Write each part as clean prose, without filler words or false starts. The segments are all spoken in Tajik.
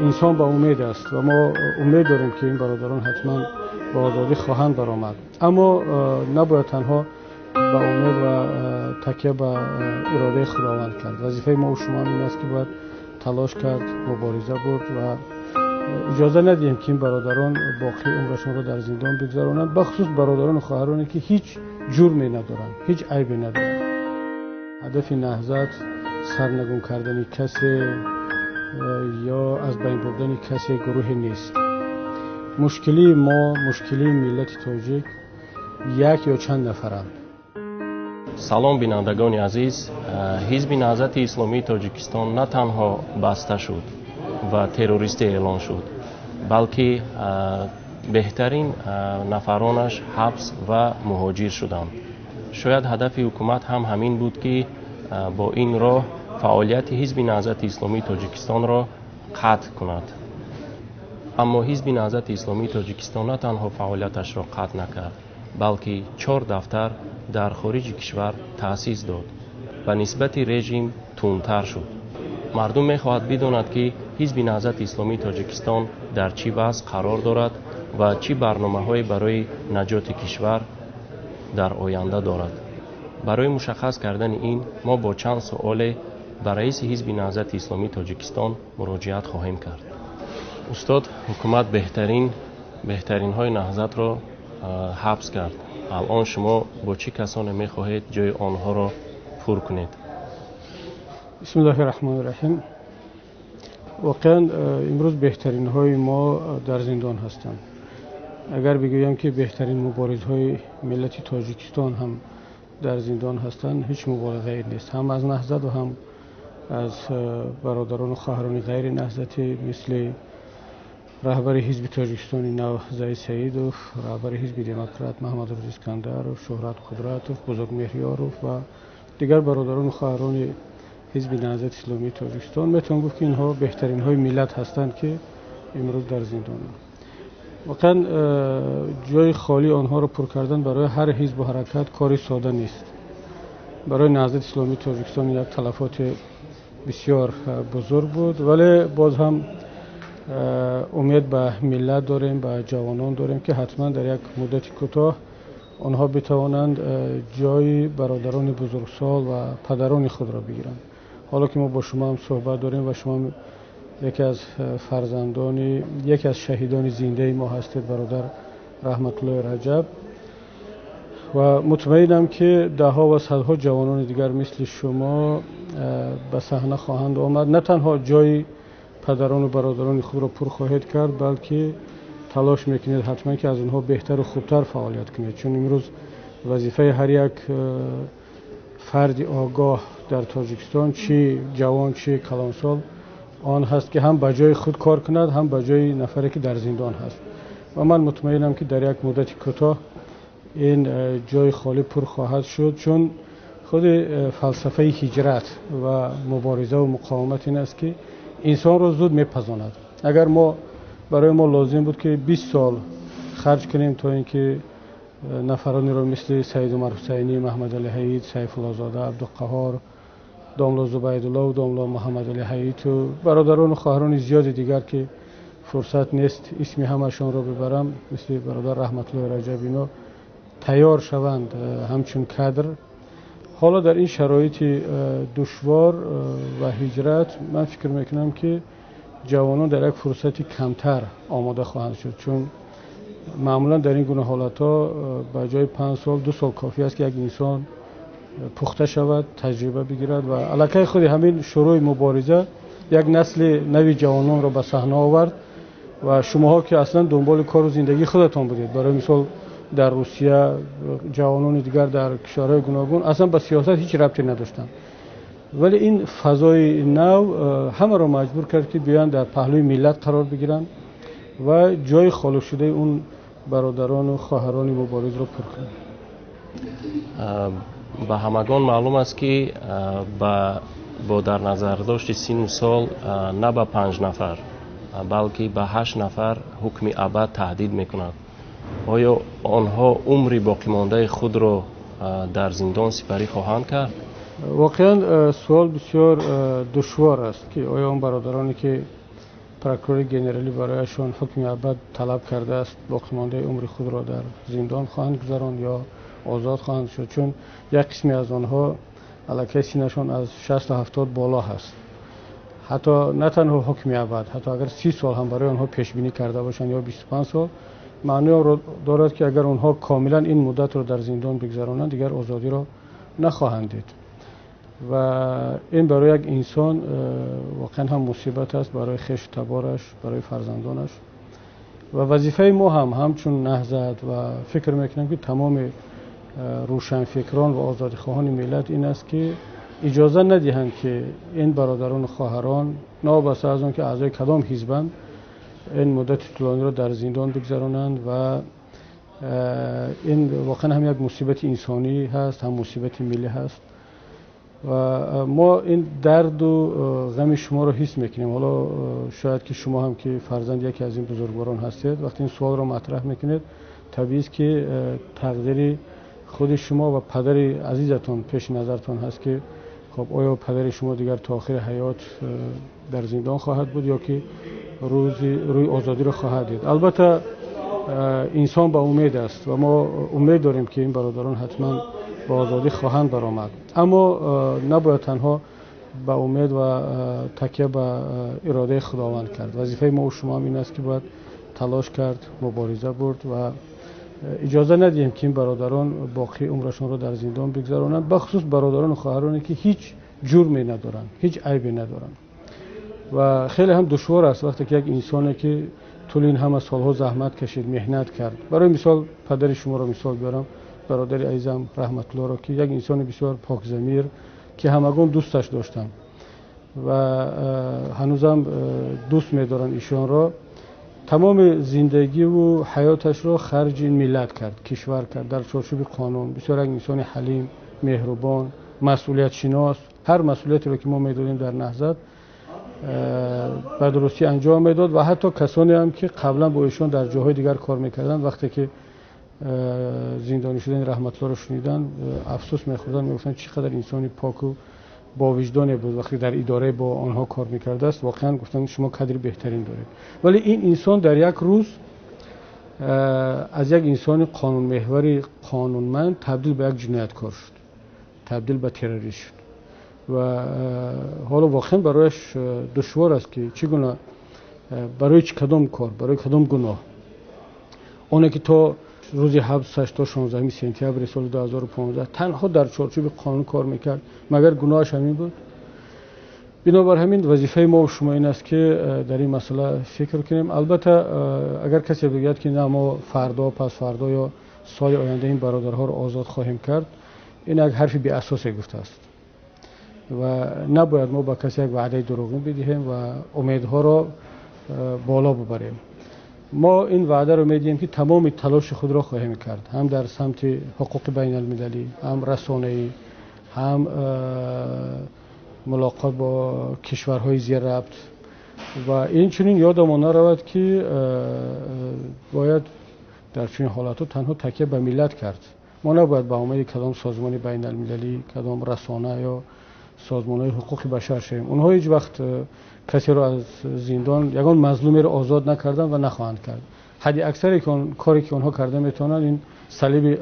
Инсон ба умед аст ва мо умед дорем, ки ин бародарон ҳатман ба озодӣ хоҳанд баромад. Аммо набояд танҳо ба умед ва такя ба иродаи Худованд кард. Вазифаи мо ва шумо ин аст, ки бояд талош кард, мубориза бурд ва иҷоза надиҳем, ки ин бародарон боқии умрашонро дар зиндон бигзаронанд, бахусус бародарон ва хоҳароне, ки ҳеҷ ҷурме надоранд, ҳеҷ айбе надоранд. Ҳадафи Наҳзат сарнагун кардани касе ё аз байн бурдани касе, гурӯҳе нест. Мушкилии мо, мушкилии миллати тоҷик як ё чанд нафаранд. Салом, бинандагони азиз. Ҳизби Наҳзати Исломии Тоҷикистон на танҳо баста шуд ва террористӣ эълон шуд, балки беҳтарин нафаронаш ҳабс ва муҳоҷир шуданд. Шояд ҳадафи ҳукумат ҳам ҳамин буд, ки бо ин роҳ фаъолияти Ҳизби Наҳзати Исломии Тоҷикистонро қатъ кунад. Аммо Ҳизби Наҳзати Исломии Тоҷикистон на танҳо фаъолияташро қатъ накард, балки чор дафтар дар хориҷи кишвар таъсис дод ва нисбати режим тундтар шуд. Мардум мехоҳад бидонад, ки Ҳизби Наҳзати Исломии Тоҷикистон дар чӣ вазъ қарор дорад ва чӣ барномаҳое барои наҷоти кишвар дар оянда дорад. Барои мушаххас кардани ин мо бо чанд суоле ба раиси Ҳизби Наҳзати Исломии Тоҷикистон муроҷиат хоҳем кард. Устод, ҳукумат беҳтаринҳои Наҳзатро ҳабс кард. Алон шумо бо чӣ касоне мехоҳед ҷои онҳоро пур кунед? Бисмиллоҳи раҳмони раҳим. Воқеан, имрӯз беҳтаринҳои мо дар зиндон ҳастанд. Агар бигӯям, ки беҳтарин муборизҳои миллати Тоҷикистон ҳам дар зиндон ҳастанд, ҳеҷ муболиғае нест. Ҳам аз Наҳзат ва ҳам аз бародарону хоҳарони ғайри наҳзатӣ, мисли раҳбари Ҳизби Тоҷикистони Нав Заид Саидов, раҳбари Ҳизби Демократ Маҳмадрӯз Искандаров, Шӯҳрат Қудратов, Бузургмеҳрёров ва дигар бародарону хоҳарони Ҳизби Наҳзати Исломии Тоҷикистон. Метавон гуфт, ки инҳо беҳтаринҳои миллат ҳастанд, ки имрӯз дар зиндонанд. Воқеан, ҷои холии онҳоро пур кардан барои ҳар ҳизбу ҳаракат кори сода нест. Барои Наҳзати Исломии Тоҷикистон як талафоти бисёр бузург буд, вале боз ҳам умед ба миллат дорем, ба ҷавонон дорем, ки ҳатман дар як муддати кӯтоҳ онҳо битавонанд ҷои бародарони бузургсол ва падарони худро бигиранд. Ҳоло ки мо бо шумо ҳам суҳбат дорем ва шумо яке аз фарзандони яке аз шаҳидони зиндаи мо ҳастед, бародар Раҳматуллои Раҷаб, ва мутмаинам, ки даҳҳо ва садҳо ҷавонони дигар мисли шумо ба саҳна хоҳанд омад. На танҳо ҷои падарону бародарони худро пур хоҳед кард, балки талош мекунед ҳатман, ки аз онҳо беҳтару хубтар фаъолият кунед, чун имрӯз вазифаи ҳар як фарди огоҳ дар Тоҷикистон, чӣ ҷавон, чӣ калонсол, он ҳаст, ки ҳам ба ҷои худ кор кунад, ҳам ба ҷои нафаре, ки дар зиндон ҳаст. Ва ман мутмаинам, ки дар як муддати кӯтоҳ ин ҷои холӣ пур хоҳад шуд, чун худи фалсафаи ҳиҷрат ва мубориза ва муқовимат ин аст, ки инсонро зуд мепазонад. Агар мо барои мо лозим буд, ки 20 сол харҷ кунем, то ин ки нафаронеро мисли Саидумар Ҳусайнӣ, Маҳмадалӣ Ҳаид, Сайфуллозода Абдуқаҳор, домло Зубайдулло, домло Муҳаммадалӣ Ҳаиту бародарону хоҳарони зиёди дигар, ки фурсат нест исми ҳамашонро бибарам, мисли бародар Раҳматуллои Раҷаб, ино тайёр шаванд ҳамчун кадр. Ҳоло дар ин шароити душвор ва ҳиҷрат ман фикр мекунам, ки ҷавонон дар як фурсати камтар омода хоҳанд шуд, чун маъмулан дар ин гуна ҳолатҳо ба ҷои 5 сол 2 сол кофӣ аст, ки як инсон пухта шавад, таҷриба бигирад. Ва аллакай худи ҳамин шурӯи мубориза як насли нави ҷавононро ба саҳна овард. Ва шумоҳо, ки аслан дунболи кору зиндагии худатон будед, барои мисол дар Русия, ҷавонони дигар дар кишварҳои гуногун аслан ба сиёсат ҳеҷ рабте надоштанд, вале ин фазои нав ҳамаро маҷбур кард, ки биёянд, дар паҳлӯи миллат қарор бигиранд ва ҷои холишудаи он бародарону хоҳарони муборизро пур кунанд. Ба ҳамагон маълум аст, ки бо дар назардошти синну сол на ба панҷ нафар, балки ба ҳашт нафар ҳукми абад таҳдид мекунад. Оё онҳо умри боқимондаи худро дар зиндон сипарӣ хоҳанд кард? Воқеан, суол бисёр душвор аст, ки оё он бародароне, ки Прокурори генералӣ барояшон ҳукми абад талаб кардааст, боқимондаи умри худро дар зиндон хоҳанд гузаронд ё озод хоҳанд шуд, чун як қисме аз онҳо аллакай синнашон аз 60-70 боло ҳаст. Ҳатто на танҳо ҳукми абад, ҳатто агар 30 сол ҳам барои онҳо пешбинӣ карда бошанд ё 25 сол, маънои онро дорад, ки агар онҳо комилан ин муддатро дар зиндон бигзаронанд, дигар озодиро нахоҳанд дид. Ва ин барои як инсон воқеан ҳам мусибат аст, барои хешу табораш, барои фарзандонаш. Ва вазифаи мо ҳам ҳамчун Наҳзат, ва фикр мекунам, ки тамоми рӯшанфикрон ва озодихоҳони миллат, ин аст, ки иҷоза надиҳанд, ки ин бародарон ва хоҳарон, новобаста аз он ки аъзои кадом ҳизбанд, ин муддати тӯлониро дар зиндон бигзаронанд. Ва ин воқеан ҳам як мусибати инсонӣ ҳаст, ҳам мусибати миллӣ ҳаст. Ва мо ин дарду ғами шуморо ҳис мекунем. Ҳоло шояд ки шумо ҳам, ки фарзанди яке аз ин бузургворон ҳастед, вақте ин суолро матраҳ мекунед, табиист, ки тақдири худи шумо ва падари азизатон пеши назартон ҳаст, ки хуб, оё падари шумо дигар то охири ҳаёт дар зиндон хоҳад буд ё ки рӯзи рӯи озодиро хоҳад дид. Албатта, инсон ба умед аст ва мо умед дорем, ки ин бародарон ҳатман ба озодӣ хоҳанд баромад, аммо набояд танҳо ба умед ва такя ба иродаи Худованд кард. Вазифаи мо шумо ҳам ин аст, ки бояд талош кард, мубориза бурд ва иҷоза надиҳем, ки ин бародарон боқии умрашонро дар зиндон бигзаронанд, бахусус бародарону хоҳароне, ки ҳеҷ ҷурме надоранд, ҳеҷ айбе надоранд. Ва хеле ҳам душвор аст, вақте ки як инсоне, ки тӯли ин ҳама солҳо заҳмат кашид, меҳнат кард, барои мисол падари шуморо мисол биёрам, бародари азизам Раҳматуллоро, ки як инсони бисёр покзамир, ки ҳамагон дӯсташ доштанд ва ҳанӯзам дӯст медоранд ишонро, тамоми зиндагиву ҳаёташро харҷи ин миллат кард, кишвар кард, дар чорчӯби қонун. Бисёр як инсони ҳалим, меҳрубон, масъулиятшинос. Ҳар масъулиятеро, ки мо медодем дар Наҳзат, ба дурустӣ анҷом медод. Ва ҳатто касоне ҳам, ки қаблан бо эшон дар ҷоҳои дигар кор мекарданд, вақте ки зиндонӣ шудани Раҳматуллоро шуниданд, афсӯс мехӯрданд, мегуфтанд, чӣ қадар инсони поку бовиҷдоне буд, вақте дар идора бо онҳо кор мекардааст. Воқеан, гуфтанд, шумо кадри беҳтарин доред. Вале ин инсон дар як рӯз аз як инсони қонунмеҳвари қонунманд табдил ба як ҷинояткор шуд, табдил ба террорист шуд. Ва ҳоло воқеан барояш душвор аст, ки чӣ гуна, барои чӣ, кадом кор, барои кадом гуноҳ. Оне ки то рӯзи ҳабсаш, то 16 сентябри соли 2015 танҳо дар чорчӯби қонун кор мекард, магар гуноҳаш ҳамин буд? Бинобар ҳамин вазифаи мо шумо ин аст, ки дар ин масъала фикр кунем. Албатта, агар касе бигӯяд, ки на, мо фардо, пасфардо ё соли оянда ин бародарҳоро озод хоҳем кард, ин як ҳарфи беасосе гуфтааст ва набояд мо ба касе як ваъдаи дурӯғин бидиҳем ва умедҳоро боло бибарем. Мо ин ваъдаро медиҳем, ки тамоми талоши худро хоҳем кард, ҳам дар самти ҳуқуқи байналмилалӣ, ҳам расонаӣ, ҳам мулоқот бо кишварҳои зирабт. Ва инчунин ёдамон наравад, ки бояд дар чунин ҳолатҳо танҳо такя ба миллат кард. Мо набояд ба умеди кадом созмони байналмилалӣ, кадом расона ё созмонҳои ҳуқуқи башар шавем. Онҳо ҳеҷ вақт касеро аз зиндон, ягон мазлумеро озод накарданд ва нахоҳанд кард. Ҳадди аксаре коре, ки онҳо карда метавонанд, ин Салиби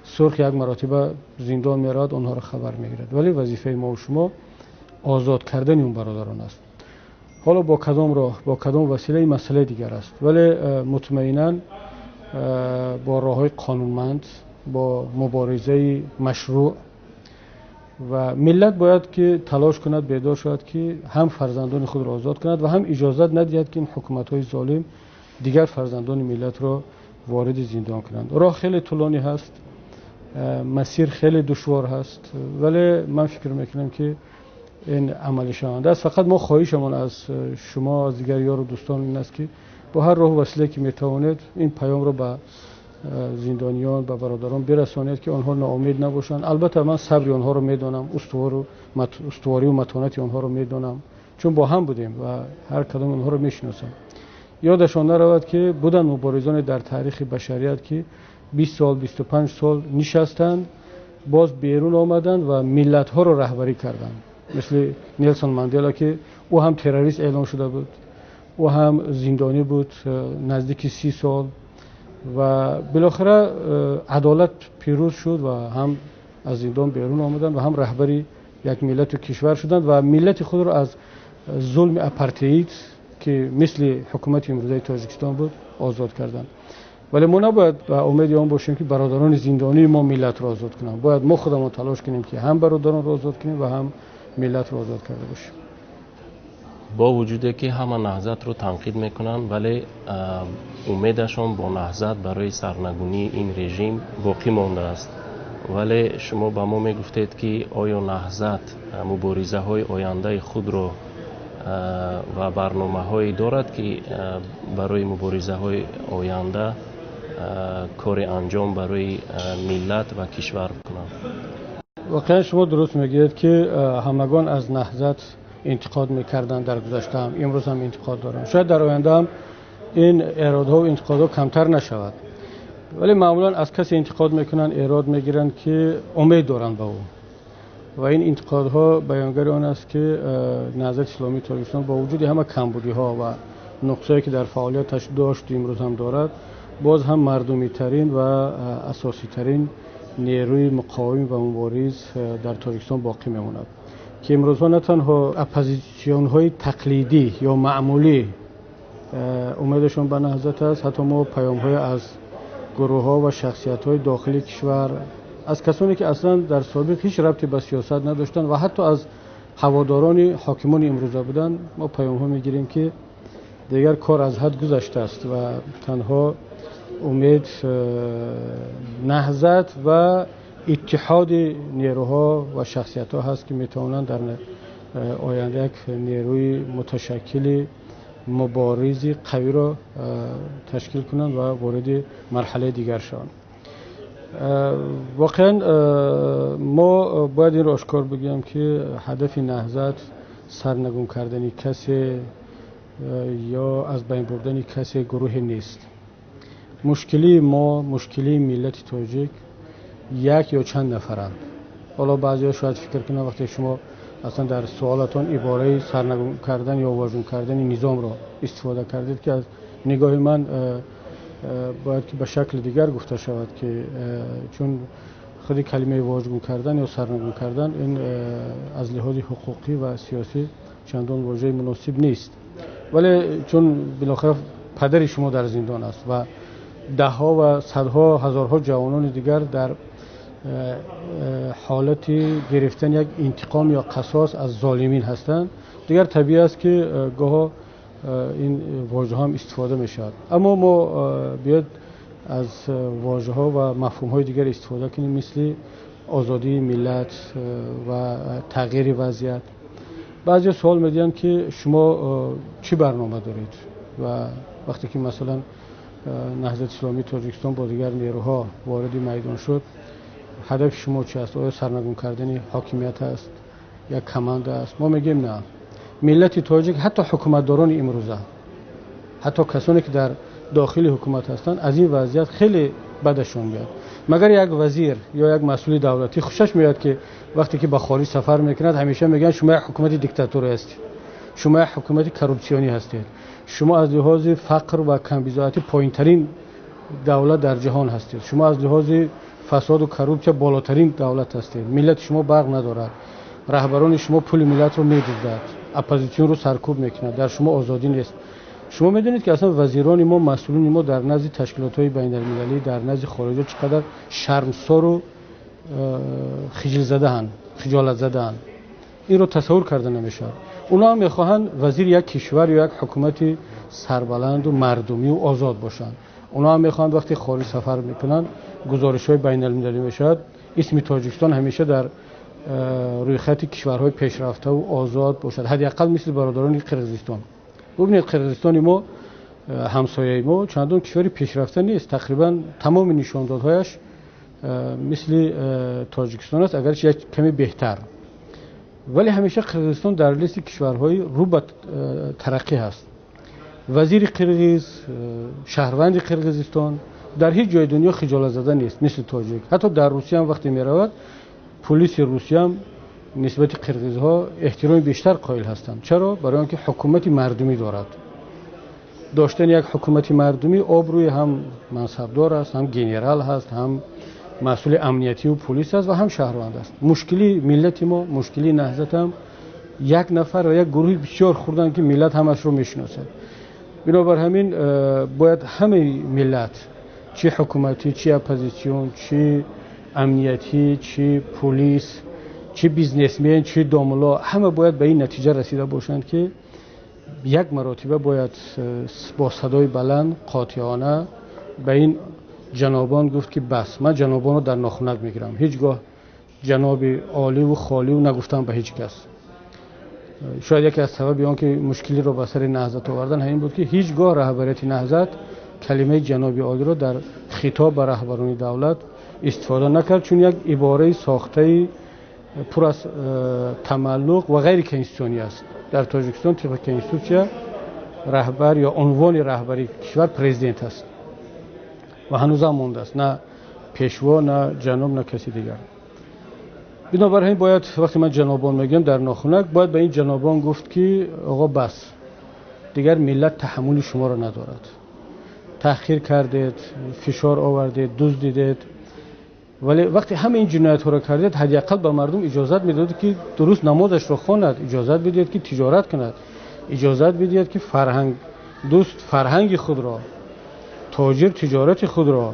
Сурх як маротиба зиндон меравад, онҳоро хабар мегирад. Вале вазифаи мо шумо озод кардани он бародарон аст. Ҳоло бо кадом роҳ, бо кадом васила, ин масъалаи дигар аст, вале мутмаинан бо роҳҳои қонунманд, бо муборизаи машрӯъ. Ва миллат бояд ки талош кунад, бедор шавад, ки ҳам фарзандони худро озод кунад ва ҳам иҷозат надиҳад, ки ин ҳукуматҳои золим дигар фарзандони миллатро вориди зиндон кунанд. Роҳ хеле тӯлонӣ ҳаст, масир хеле душвор ҳаст, вале ман фикр мекунам, ки ин амалишаванда аст. Фақат мо хоҳишамон аз шумо, аз дигар ёру дӯстон ин аст, ки бо ҳар роҳу василае, ки метавонед, ин паёмро ба зиндониён, ба бародарон бирасонед, ки онҳо ноумед набошанд. Албатта, ман сабри онҳоро медонам, устуворию матонати онҳоро медонам, чун бо ҳам будем ва ҳар кадоми онҳоро мешиносам. Ёдашон наравад, ки буданд муборизоне дар таърихи башарият, ки 20 сол, 25 сол нишастанд, боз берун омаданд ва миллатҳоро раҳбарӣ карданд, мисли Нелсон Мандела, ки ӯ ҳам террорист эълон шуда буд. Ӯ ҳам зиндонӣ буд наздики 30 сол ва билохира адолат пирӯз шуд ва ҳам аз зиндон берун омаданд ва ҳам раҳбари як миллату кишвар шуданд ва миллати худро аз зулми апартеид, ки мисли ҳукумати имрӯзаи Тоҷикистон буд, озод карданд. Вале мо набояд ба умеди он бошем, ки бародарони зиндонии мо миллатро озод кунанд. Бояд мо худамон талош кунем, ки ҳам бародаронро озод кунем ва ҳам миллатро озод карда бошем. Бо вуҷуде ки ҳама Наҳзатро танқид мекунанд, вале умедашон бо Наҳзат барои сарнагунии ин режим боқӣ мондааст. Вале шумо ба мо мегуфтед, ки оё Наҳзат муборизаҳои ояндаи худро ва барномаҳое дорад, ки барои муборизаҳои оянда кори анҷом барои миллат ва кишвар кунанд? Воқеан, шумо дуруст мегӯед, ки ҳамагон аз Наҳзат интиқод мекарданд дар гузаштаам, имрӯз ҳам интиқод доранд. Шояд дар оянда ҳам ин эродҳо интиқодҳо камтар нашавад, вале маъмулан аз касе интиқод мекунанд, эрод мегиранд, ки умед доранд ба ӯ. Ва ин интиқодҳо баёнгари он аст, ки Наҳзати Исломии Тоҷикистон бо вуҷуди ҳама камбудиҳо ва нуқсҳое, ки дар фаъолияташ дошт, имрӯз ҳам дорад, боз ҳам мардумитарин ва асоситарин нерӯи муқовим ва мубориз дар Тоҷикистон боқӣ мемонад, ки имрӯзҳо на танҳо оппозитсионҳои тақлидӣ ё маъмулӣ умедашон ба Наҳзат аст, ҳатто мо паёмҳое аз гурӯҳҳо ва шахсиятҳои дохили кишвар, аз касоне ки аслан дар собиқ ҳеҷ рабте ба сиёсат надоштанд ва ҳатто аз ҳаводорони ҳокимони имрӯза буданд, мо паёмҳо мегирем, ки дигар кор аз ҳад гузаштааст ва танҳо умед Наҳзат ва иттиҳоди нерӯҳо ва шахсиятҳо ҳаст, ки метавонанд дар оянда як нерӯи муташаккили муборизи қавиро ташкил кунанд ва вориди марҳалаи дигар шаванд. Воқеан, мо бояд инро ошкор бигӯем, ки ҳадафи Наҳзат сарнагун кардани касе ё аз байн бурдани касе, гурӯҳе нест. Мушкилии мо, мушкилии миллати тоҷик як ё чанд нафаранд. Ҳоло баъзеҳо шояд фикр кунанд, вақте шумо аслан дар суолатон ибораи сарнагун кардан ё вожгун кардани низомро истифода кардед, ки аз нигоҳи ман бояд ки ба шакли дигар гуфта шавад, ки чун худи калимаи вожгун кардан ё сарнагун кардан ин аз лиҳози ҳуқуқӣ ва сиёсӣ чандон вожаи муносиб нест. Вале чун билохира падари шумо дар зиндон аст ва даҳҳо ва садҳо ҳазорҳо ҷавонони дигар дар ҳолати гирифтани як интиқом ё қасос аз золимин ҳастанд, дигар табиӣ аст, ки гоҳо ин вожаҳо ҳам истифода мешавад. Аммо мо биёд аз вожаҳо ва мафҳумҳои дигар истифода кунем, мисли озодии миллат ва тағйири вазъият. Баъзеҳо суол медиҳанд, ки шумо чӣ барнома доред? Ва вақте ки, масалан, Наҳзати Исломии Тоҷикистон бо дигар нерӯҳо вориди майдон шуд, ҳадафи шумо чи аст? Оё сарнагун кардани ҳокимият аст, як команда аст? Мо мегӯем, на. Миллати тоҷик, ҳатто ҳукуматдорони имрӯза, ҳатто касоне ки дар дохили ҳукумат ҳастанд, аз ин вазъият хеле бадашон меяд. Магар як вазир ё як масъули давлатӣ хушаш меояд, ки вақте ки ба хориҷ сафар мекунад, ҳамеша мегӯянд: «Шумо як ҳукумати диктатурӣ ҳастед, шумо як ҳукумати коррупсионӣ ҳастед, шумо аз лиҳози фақр ва камбизоатӣ поинтарин давлат дар ҷаҳон ҳастед, шумо аз лиҳози фасоду коррупсия болотарин давлат ҳастед, миллати шумо барқ надорад, раҳбарони шумо пули миллатро медуздад, оппозитсионро саркӯб мекунад, дар шумо озодӣ нест»? Шумо медонед, ки аслан вазирони мо, масъулини мо дар назди ташкилотҳои байналмилалӣ, дар назди хориҷа чӣ қадар шармсору хиҷилзадаанд, хиҷолатзадаанд, инро тасаввур карда намешавад. Онҳо ҳам мехоҳанд вазири як кишвар ё як ҳукумати сарбаланду мардумию озод бошанд. Онҳо ҳам мехоҳанд, вақте хориҷ сафар мекунанд, гузоришҳои байналмилалӣ мешавад, исми Тоҷикистон ҳамеша дар рӯйхати кишварҳои пешрафтаву озод бошад, ҳадди ақал мисли бародарони Қирғизистон. Бубинед, Қирғизистони мо, ҳамсояи мо, чандон кишвари пешрафта нест, тақрибан тамоми нишондодҳояш мисли Тоҷикистон аст, агарчи як каме беҳтар, вале ҳамеша Қирғизистон дар листи кишварҳои рӯ ба тараққӣ ҳаст. Вазири қирғиз, шаҳрванди Қирғизистон дар ҳеҷ ҷои дунё хиҷолатзада нест мисли тоҷик. Ҳатто дар Русияам вақте меравад, пулиси Русияам нисбати қирғизҳо эҳтироми бештар қоил ҳастанд. Чаро? Барои он ки ҳукумати мардумӣ дорад. Доштани як ҳукумати мардумӣ обрӯи ҳам мансабдор аст, ҳам генерал ҳаст, ҳам масъули амниятию полис аст ва ҳам шаҳрванд аст. Мушкили миллати мо, мушкили Наҳзат ҳам як нафар ва як гурӯҳи бисёр хурданд, ки миллат ҳамашро мешиносад. Бинобар ҳамин бояд ҳамаи миллат, чӣ ҳукуматӣ, чӣ оппозитсион, чӣ амниятӣ, чӣ полис, чӣ бизнесмен, чӣ домулло, ҳама бояд ба ин натиҷа расида бошанд, ки як маротиба бояд бо садои баланд, қотеона ба ин ҷанобон гуфт, ки бас. Ман ҷанобонро дар нохунак мегирам, ҳеҷ гоҳ ҷаноби оливу холиву нагуфтам ба ҳеҷ кас. Шояд яке аз сабаби он ки мушкилиро ба сари Наҳзат овардан ҳамин буд, ки ҳеҷ гоҳ раҳбарияти Наҳзат калимаи ҷаноби олиро дар хитоб ба раҳбарони давлат истифода накард, чун як ибораи сохтаи пур аз тамаллуқ ва ғайриконститутсионӣ аст. Дар Тоҷикистон тибқи конститутсия раҳбар ё унвони раҳбари кишвар президент аст ва ҳанӯзам мондааст, на пешво, на ҷаноб, на каси дигар. Бинобар ҳамин бояд, вақте ман ҷанобон мегӯям дар нохунак, бояд ба ин ҷанобон гуфт, ки оғо, бас, дигар миллат таҳаммули шуморо надорад. Таҳқир кардед, фишор овардед, дуздидед, вале вақте ҳама ин ҷиноятҳоро кардед, ҳадди ақал ба мардум иҷозат медодед, ки дуруст намозашро хонад, иҷозат бидиҳед, ки тиҷорат кунад, иҷозат бидиҳед, ки фарҳанг дӯст фарҳанги худро, тоҷир тиҷорати худро,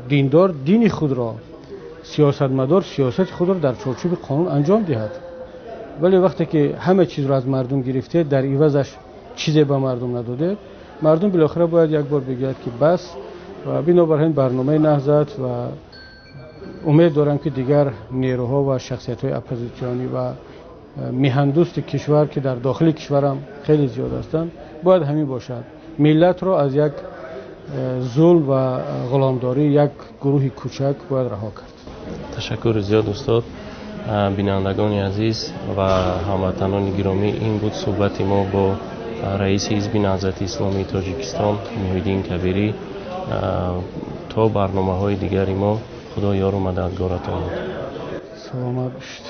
диндор дини худро, сиёсатмадор сиёсати худро дар чорчӯби қонун анҷом диҳад. Вале вақте ки ҳама чизро аз мардум гирифтед, дар ивазаш чизе ба мардум надодед, мардум билохира бояд як бор бигӯяд, ки бас. Ва бинобар ҳамин барномаи Наҳзат ва умед дорам, ки дигар нерӯҳо ва шахсиятҳои оппозитсионӣ ва миҳандӯсти кишвар, ки дар дохили кишварам хеле зиёд ҳастанд, бояд ҳамин бошад: миллатро аз як зулм ва ғуломдории як гурӯҳи кӯчак бояд раҳо кард. Ташаккури зиёд, устод. Бинандагони азиз ва ҳамватанони гиромӣ, ин буд суҳбати мо бо раиси Ҳизби Наҳзати Исломии Тоҷикистон Муҳиддин Кабирӣ. То барномаҳои дигари мо, Худо ёру мададгоратон. Саломат бошед.